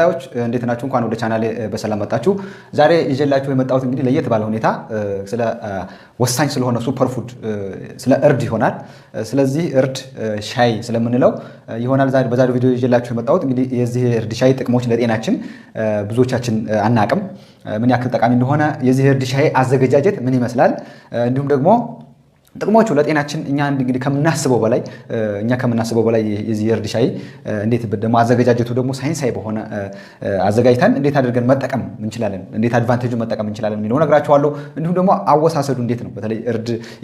ተከታዮች፣ እንዴት ናችሁ? እንኳን ወደ ቻናሌ በሰላም መጣችሁ። ዛሬ ይዤላችሁ የመጣሁት እንግዲህ ለየት ባለ ሁኔታ ስለ ወሳኝ ስለሆነ super food፣ ስለ እርድ ይሆናል። ስለዚህ እርድ ሻይ ስለምንለው ይሆናል ዛሬ በዛሬው ቪዲዮ ይዤላችሁ የመጣሁት። እንግዲህ የዚህ እርድ ሻይ ጥቅሞች ለጤናችን ብዙዎቻችን አናቅም፣ ምን ያክል ጠቃሚ እንደሆነ፣ የዚህ እርድ ሻይ አዘገጃጀት ምን ይመስላል፣ እንዲሁም ደግሞ ጥቅሞቹ ለጤናችን እኛ ከምናስበው በላይ የዚህ የእርድ ሻይ እንዴት ደግሞ አዘገጃጀቱ ደግሞ ሳይንሳዊ በሆነ አዘጋጅተን እንዴት አድርገን መጠቀም እንችላለን፣ እንዴት advantage ኡ መጠቀም እንችላለን የሚለው እነግራችኋለሁ። እንዲሁም ደግሞ አወሳሰዱ እንዴት ነው፣ በተለይ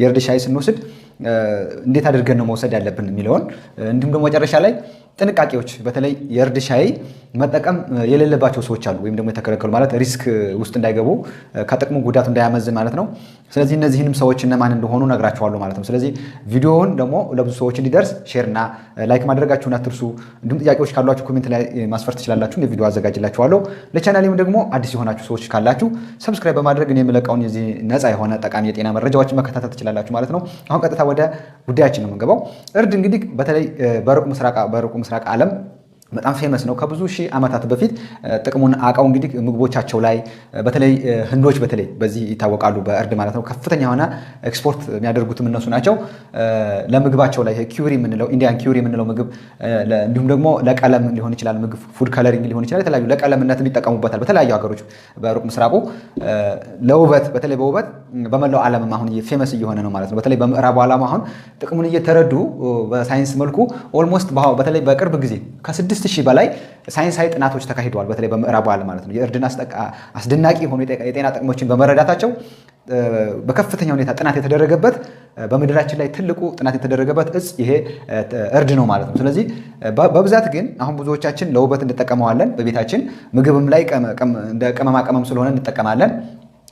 የእርድ ሻይ ስንወስድ እንዴት አድርገን ነው መውሰድ ያለብን የሚለውን፣ እንዲሁም ደግሞ መጨረሻ ላይ ጥንቃቄዎች፣ በተለይ የእርድ ሻይ መጠቀም የሌለባቸው ሰዎች አሉ፣ ወይም ደግሞ የተከለከሉ፣ ማለት risk ውስጥ እንዳይገቡ፣ ከጥቅሙ ጉዳቱ እንዳያመዝን ማለት ነው። ስለዚህ እነዚህንም ሰዎች እነማን እንደሆኑ እነግራችኋለሁ ማለት ነው። ስለዚህ ቪዲዮውን ደግሞ ለብዙ ሰዎች እንዲደርስ share እና like ማድረጋችሁን አትርሱ። እንዲሁም ጥያቄዎች ካሏችሁ comment ላይ ማስፈር ትችላላችሁ። ቪዲዮ አዘጋጅላችኋለሁ። ለቻናሌም ደግሞ አዲስ የሆናችሁ ሰዎች ካላችሁ subscribe በማድረግ እኔ የምለቀውን የዚህ ነፃ የሆነ ጠቃሚ የጤና መረጃዎችን መከታተል ትችላላችሁ ማለት ነው። አሁን ቀጥታ ወደ ጉዳያችን ነው የምንገባው። እርድ እንግዲህ በተለይ በሩቁ ምስራቅ ዓለም በጣም famous ነው። ከብዙ ሺህ ዓመታት በፊት ጥቅሙን አውቀው እንግዲህ ምግቦቻቸው ላይ፣ በተለይ ህንዶች በተለይ በዚህ ይታወቃሉ፣ በእርድ ማለት ነው። ከፍተኛ የሆነ ኤክስፖርት የሚያደርጉትም እነሱ ናቸው። ለምግባቸው ላይ ኪውሪ የምንለው፣ Indian curry የምንለው ምግብ፣ እንዲሁም ደግሞ ለቀለም ሊሆን ይችላል፣ ምግብ food coloring ሊሆን ይችላል። የተለያዩ ለቀለምነት ይጠቀሙበታል። በተለያዩ ሀገሮች በሩቅ ምስራቁ ለውበት፣ በተለይ በውበት በመላው ዓለምም አሁን famous እየሆነ ነው ማለት ነው። በተለይ በምዕራቡ ዓለም አሁን ጥቅሙን እየተረዱ በሳይንስ መልኩ almost በተለይ በቅርብ ጊዜ ከ6,000 በላይ ሳይንሳዊ ጥናቶች ተካሂደዋል። በተለይ በምዕራቡ ዓለም ማለት ነው። የእርድን አስደናቂ የሆኑ የጤና ጥቅሞችን በመረዳታቸው በከፍተኛ ሁኔታ ጥናት የተደረገበት፣ በምድራችን ላይ ትልቁ ጥናት የተደረገበት እጽ ይሄ እርድ ነው ማለት ነው። ስለዚህ በብዛት ግን አሁን ብዙዎቻችን ለውበት እንጠቀመዋለን። በቤታችን ምግብም ላይ እንደ ቅመማ ቅመም ስለሆነ እንጠቀማለን።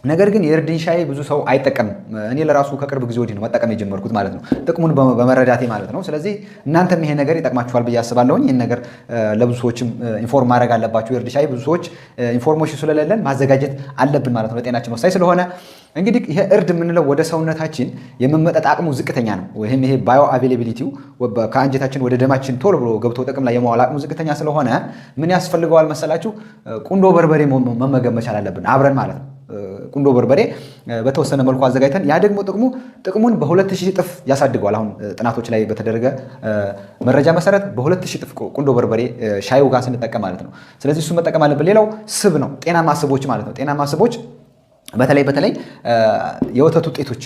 ነገር ግን የእርድን ሻይ ብዙ ሰው አይጠቀምም። እኔ ለራሱ ከቅርብ ጊዜ ወዲህ ነው መጠቀም የጀመርኩት ማለት ነው፣ ጥቅሙን በመረዳቴ ማለት ነው። ስለዚህ እናንተም ይሄ ነገር ይጠቅማችኋል ብዬ አስባለሁኝ። ይህን ነገር ለብዙ ሰዎችም inform ማድረግ አለባችሁ። የእርድ ሻይ ብዙ ሰዎች information ስለሌለን ማዘጋጀት አለብን ማለት ነው፣ ለጤናችን ወሳኝ ስለሆነ። እንግዲህ ይሄ እርድ የምንለው ወደ ሰውነታችን የመመጠጥ አቅሙ ዝቅተኛ ነው። ወይም ይሄ bioavailability ው ከአንጀታችን ወደ ደማችን ቶሎ ብሎ ገብቶ ጥቅም ላይ የመዋል አቅሙ ዝቅተኛ ስለሆነ ምን ያስፈልገዋል መሰላችሁ? ቁንዶ በርበሬ መመገብ መቻል አለብን አብረን ማለት ነው። ቁንዶ በርበሬ በተወሰነ መልኩ አዘጋጅተን ያ ደግሞ ጥቅሙን በ2000 እጥፍ ያሳድገዋል። አሁን ጥናቶች ላይ በተደረገ መረጃ መሰረት በ2000 እጥፍ ቁንዶ በርበሬ ሻዩ ጋር ስንጠቀም ማለት ነው። ስለዚህ እሱ መጠቀም አለብን። ሌላው ስብ ነው፣ ጤናማ ስቦች ማለት ነው። ጤናማ ስቦች በተለይ በተለይ የወተት ውጤቶች።